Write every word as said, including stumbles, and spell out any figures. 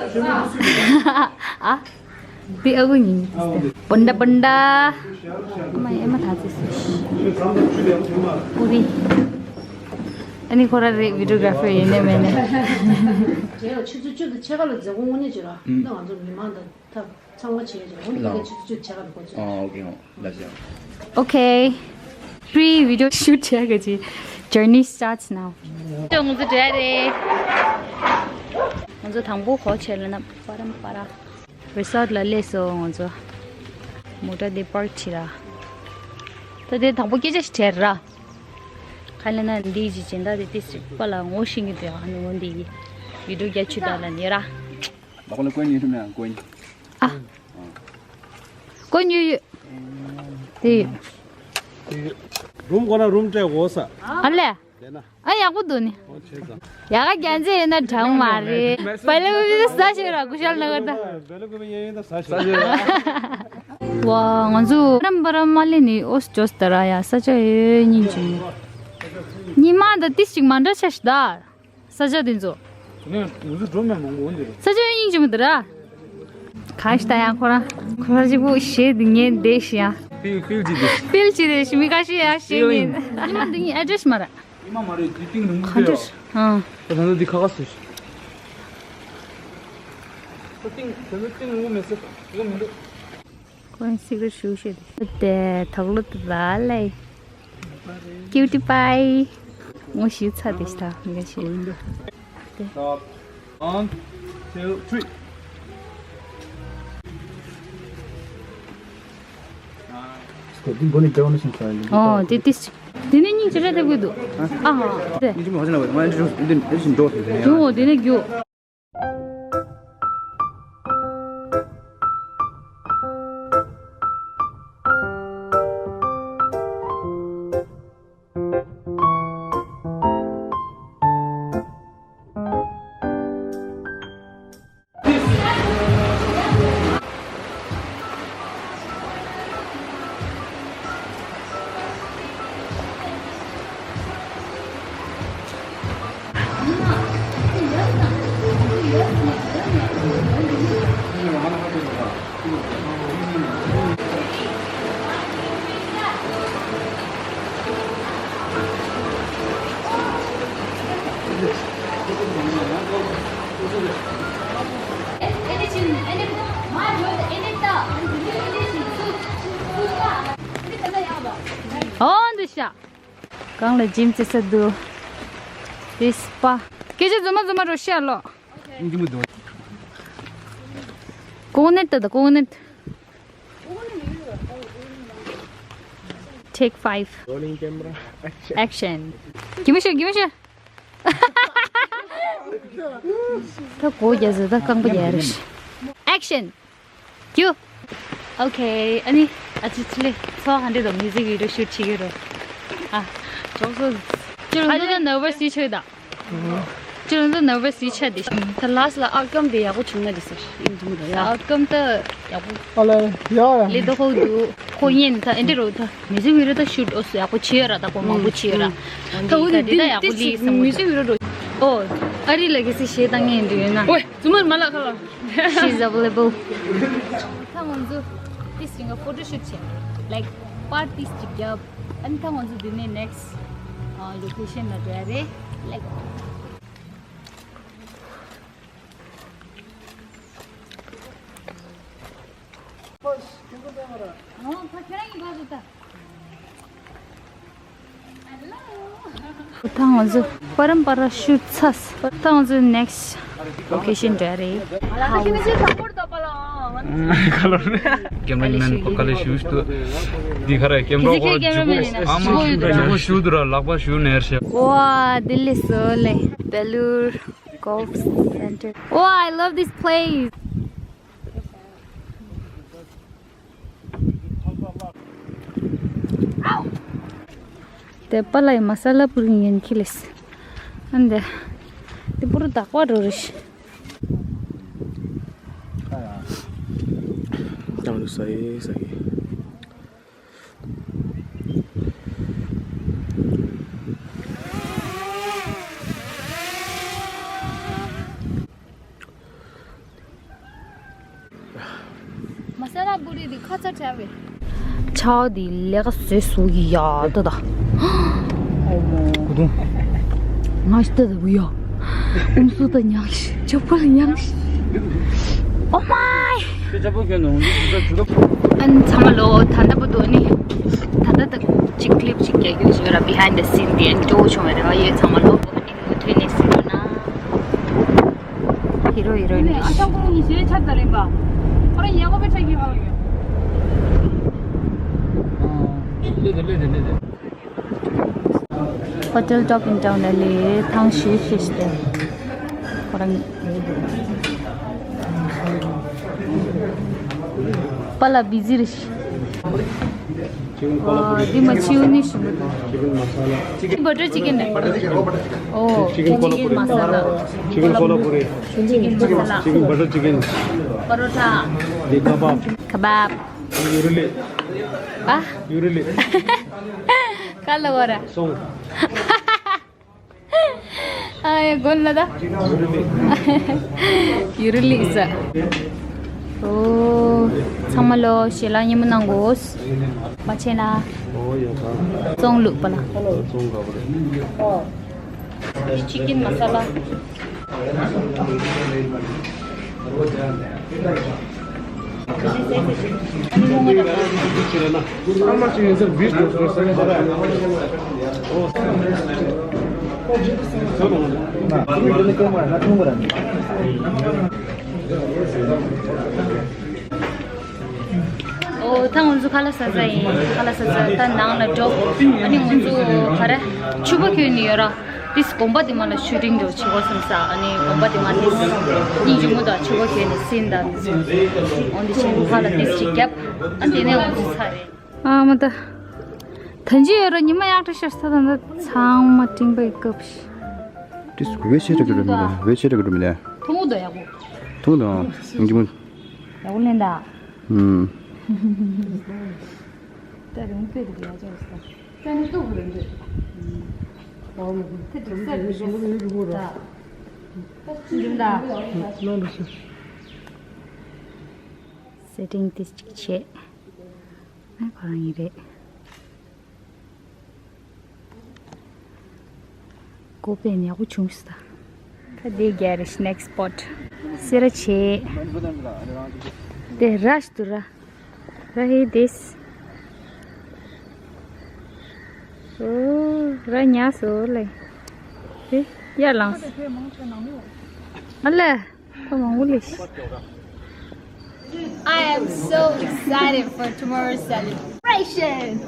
ཨ། འདི་ཨ་ཁུ་ཉིན། བུན་ཌ་བུན་ཌ། ཨ་མ་ཨེ་མ་ཐ་ཚིག་སུ། པུ་རི། ཨ་ནི་ཁོ་ར་རེད་བི་ཌིའོ་གྷ་ར་ཕར་ཡིན་ནའི་མིན་ནའི། རྗེས་ལ་ཆུ་ཚོད་བཅུ་དང་ཕྱེད་ཀ་ལ་མཛད་སྒོ་དངོས་གནས་བྱེད་ར། ཨུམ། ད་ང་ཚོ་མི་མང་དང་ཐབས་ཚང་མ་བྱས་བྱས་འོ་ལ། ཆུ་ཚོད་བཅུ་དང་ཕྱེད་ཀ་ལ་འགོ་ཚུགས། ཨོ་ཨོ་ཁེ་ཨོ། Okay. Pre video shoot བྱས་ག་ཅི། Journey starts now. ང་ཚོ་འགྲོ་ཡ་རེད། ང་ཚོ་དང་པོ་ག་པར་ཕྱིན་ལབ་ན་པ་རམ་པ་ར་རི་སོཊ་ལ་སླེབས་སོང་ང་ཚོ། མོ་ཊ་དེ་པར་བྱས་ར། ད་དེ་དང་པོ་སྐད་ཆ་ཞིག་དྲིས་ར། ག་རེ་ལབ་ན་འདི་ཅིག་སྦྱིན་བདག་དེ་ཏིས་ཅིག་པ་ལ་ངོ་ཤེས་ཀྱི་འདུག་ཨ་ནི་འོ་འདི་ཡི་བི་ཌིའོ་རྒྱག་ཆུ་ད་ལ་ནི་ར། ཨ། ཀོན་ཡོད་ཡོད། དེ་ཡོད། རུམ་གོ་ན་རུམ་སྤྲད་འོ་ས། ཨ་ལས། དེ་ན། ཨ་ཡག་པོ་འདུག་ནི། འོ་བྱས་ཙང་། ཡག་ག་རྒྱ་མཚན་ཡིན་ན་དྲང་མ་རེད། བལ་པོ་ས་ཤོད་ར་གུ་ཤལ་ན་ག་ད། བལ་པོ་ཡིན་ཡིན་ད་ས་ཤོད། ཝ་ང་ཚོ་རམ་པ་རམ་མ་ལེ་ནི་ཨོ་ཇོས་ཏ་ར་ཡ་ས་ཆ་ཡོད་སྙིང་རྗེ་མོ། ཉི་མ་ད་ཏིས་ཅིག་མ་འདྲ་ཆ་ཞིག་ད། ས་ཆ་དེ་ཚོ། ངས་ང་ཚོ་འགྲོ་མེད་མང་པོ་འདི་རེད། ས་ཆ་སྙིང་རྗེ་མོ་འདི་ར། གང་ཞིག་ད་ཡང་ཁོ་རང་ཁོ་རང་གཅིག་པུ་གཞས་འདི་ངས་འདེད་ཤི་ཡ། ཕིལ་ཕིལ་ཅི་འདི། ཕིལ་ཅི་རེད་ཤི་མི་ཁ་ཤས་ཡ་གཞས་ངས། ཉི་མ་འདི་ངའི་ཨེ་ཌི་རེ་སི་མ་ར། ཉི་མ་མ་རེད་འདི་ཏིང་རིང་པོ་ག་འདྲ། ཨང་། ད་ད་འདི་ཁ་ཁ་སུ་ཤི། ད་ཏིང་ད་ད་ཏིང་རིང་པོ་མེད་ས་ད་མི་འདུག་ཁོ་རང་སི་ཀ་རེཊ་ཞུ་བཤད་དེ། དེ་དོག་ལོ་དེ་ལ་ལས། ཀིའུ་ཊི་པའི། ངོ་ཤེས་ཚ་དེ་ཤ་མི་ག་ཤེས། དེ། Stop. One, two, three. ཨོ་དེ་དེ་དེ་ནི་སྙིང་རྗེ་རེད་དེ་དགོས་འདུག་ཨ་ཧ། དེ། ཉིན་གཅིག་མ་ཧོ་ཅི་ན་བས་ང་འདི་འདི་འདི་འདྲོག་ཐུབ་ཡོད་དེ་ནས་རྒྱུ་འོ་དེ་ནི་རྒྱུ། ཨོ་འདི་ཤ། གང་ལ་འཇིམ་རྩེ་ས་འདུག་དེ་སྤ། སྐད་ཆ་རྫུན་མ་རྫུན་མ་རོ་ཤ་ལོ། ཀོ་ནེ་ཊི་ད་ཀོ་ནེ་ཊི། Take five. Rolling camera, action. Action. གི་མི་ཤོད་གི་མི་ཤོད། ད་གོ་རྒྱ་ཟེར་ད་རྐང་པ་རྒྱ་རེད། Action. ཀྱུ། Okay. ཨ་ནི་ཨ་ཅི་ཅི་ལེ་ཚོ་ག་འདྲ་འདུག་མིའུ་ཟིག་བི་ཌི་ཡོ་ཤུ་ཊི་བྱེད་ཀྱི་རོ། ཨ། ཅོག་སོ། ཅི་རུ་ཨ་ཅི་ད་ནར་ཝས་ཡི་ཆོད་ད། ཅི་རུ་ནར་ཝས་ཡི་ཆ་དེ། ད་ལཱ་སི་ལ་ཨའུ་ཊ་ཀམ་དེ་ཡག་པོ་བྱུང་ན་དེ་ཟེར་ཡིན་འདུག་མི་འདུག་ཡ། ཨའུ་ཊ་ཀམ་ད་ཡག་པོ། ཨ་ལེ་ཡ་ཡ། ལེ་ད་ཧོ་འདུག་ཁོ་ཡིན་ད་ཨེ་འདྲ་རོ་ད་མིའུ་ཟིག་བི་ཌི་ཡོ་ད་ཤུ་ཊི་ཨོ་སོ་ཡག་པོ་བྱེད་ཡོད་ར་ད་ཁོ་མང་པོ་བྱེད་ཡོད་ར། ད་འོ་དེ་དེ་ད་ཡག་པོ་ལི་སམ་མིའུ་ཟིག་བི་ཌི་ཡོ་རོ། ཨོ། ཨ་རི་ལ་གི་སི་ཤེས་ད་ངས་འདྲི་ཡོད་ན། ཝེ། ཛུ་མར་མ་ལག་ཁ་ལ། She's available. ད་ང་ཚོ་this ring ཕོ་ཊོ་ཤུ་ཊི་བྱས། Like part this ཅིག་རྒྱབ། ཨ་ནི་ད་ང་ཚོ་འདི་ནས་next location ལ་འགྲོ་ཡ་རེད། Like ཨོ་ཕ་ཁྱེད་རང་གི་བ་ཟོ་ད། ད་ང་ཚོ་པ་རམ་པ་ར་ཤུ་ཊི་ཚར། ད་ང་ཚོ་next location འགྲོ་རེད། ཁ་ལོ་རེད། ཀེམ་ར་མེན་པ་ཁ་ལོ་ཤུ་ཊི་འདི་ག་རེ་ཀེམ་ར་ཁོ་ལ་ཇུ་གུ་ཨ་མ་ཇུ་གུ་ཤུ་ཊི་ར་ལག་པ་ཤུ་ནེར་ཤ། ཝ་དིལ་ལི་སོ་ལེ། Belur Golf Center. Oh, I love this place. དེ་པ་ལའི་མ་ས་ལ་པུ་རིན་ཡན་ཁི་ལེས། ཨན་དེ་དེ་པུ་རུ་དག་པ་འགྲོ་རེ་ཤི། ཏང་ལུ་ས་ཡེ་ས་ཡེ། འདི་ཁ་ཚ་བྲལ་བས། ཆའོ་འདི་ལས་ཀ་བཟོས་སུ་ཡ་ཏོ་ད། ཨོ་མོ། ཀུ་དུང་། ང་ཤི་ཏ་ད་བུ་ཡ། ཨུམ་སུ་ད་ཉག་ཤི། ཅོ་པ་ལ་ཉག་ཤི། ཨོ་མའི། ཨན་ཚང་མ་ལོ་ད་ལྟ་བུ་དུ་ནི། ད་ལྟ་ད་ཅིག་ཀླིབ་ཅིག་རྒྱག་རྒྱུ་ཞིག་ཡོད་ར། behind the scene དེ་ཨན་ཅོ་བྱུང་བ་རེད་བ། ཡོད་ཚང་མ་ལོ་ཨ་ནི་ནུ་ཐོན་ནས་ཟིན་ན། ཧི་རོ་ཧི་རོ་ཨིན། ཨ་ཅག་ཁོང་གཉིས་ཞེ་ཆགས་ད་རེད་པ། ཁོ་རང་ཡག་པོ་དཔེ་ཆ་གི་བ་ལ་ཡོད། Hotel Talking Town ལ་ལས་ཐང་ཤི་ཤི་ཤི་ཏེ། ཁོ་རང་པ་ལ་བི་ཛི་རེད་ཤི། Chicken ཨོ། འདི་མ་ཆིའུ་ནི་ཞིམ་པོ་འདུག Chicken masala. འདི་butter chicken རེད། ཨོ། Chicken kolhapuri. Masala. Chicken kolhapuri. Chicken masala. Chicken butter chicken. Parotha. འདི་kebab. Kebab. ཡུ་རི་ལི། ཨ། ཡུ་རི་ལི། ག་ལ་བ་ར། སོང་། ཨ་ཡ་གོན་ལ་ད། ཡུ་རི་ལི་ས། ཨོ། ཚང་མ་ལོ་ཞེ་ལ་ཉི་མ་ནང་གོ། མ་ཆེ་ན། ཨོ་ཡ་ད། ཙོང་ལུག་པ་ལ། ཙོང་ག་པ་རེད། ཨོ། Chicken masala. How much is it? Beef or something? ཨོ། ད་ང་ཚོ་ཁ་ལག་ཟ་ས་ཡིན། ཁ་ལག་ཟ་ས་ད་ནང་ལ་འགྲོ། ཨ་ནི་ང་ཚོ་ག་རེ་ཕྱུ་པ་གྱོན་ནས་ཡོད་ར། ཏིས་དགོན་པ་དེ་མ་ལ་ཤུ་ཊིང་འགྲོ་བྱེད་དགོས་བསམ་ས། ཨ་ནི་དགོན་པ་དེ་མ་ཏིས་སྙིང་རྗེ་མོ་དང་ཕྱུ་པ་གྱོན་ནས་སིན་དང་འོན་ཏེ་ཆེན་པོ་ཁ་ལ་ཏིས་ཅིག་བརྒྱབ། ཨ་དེ་ནས་ང་ཚོ་ཚར་རེད། ཨ་མ་ད། ད་ཅི་ཡོད་ར་ཉི་མ་ཡག་ཏུ་ཤར་ས་ད་ད་ཚང་མ་སྤྲིན་པའི་སྐབས་ཤིག་ཏིས་ཝེ་ཆེ་ར་གི་རུ་མི་ད་ཝེ་ཆེ་ར་གི་རུ་མི་ད། ཐུང་ངུ་ད་ཡག་པོ། ཐུང་ངུ་ད་ཡག་པོ་ལེན་ད། ཨུམ། ད་རུང་པེ་དེ་ཡ་ཅག་སྟ། ད་ནི་ཏོག་རེ་འདུག་ཨོ་མ་དེ་དུ་སར་དུ་ཞོག་ད་ད་ཅི་འདུག་ད། ནང་དུ་ཤི། སེ་ཊིང་ཏིས་ཅིག་བྱས། ཨ་ཁོ་རང་ཡིན་རེད། ཀོ་པན་ཡག་པོ་བྱུང་ས། ད་དེ་རྒྱ་རེ་ཤི་ནེག་སི་པོ་ཊི། སེ་ར་བྱེད། དེ་ར་ཤི་དུ་ར། ར་ཧེ་དེས། ཨོ། ར་ཉག་སོ་ལེ། དེ་ཡར་ལངས། ཨ་ལེ། ཁོ་མང་པོ་ལས། I am so excited for tomorrow's celebration.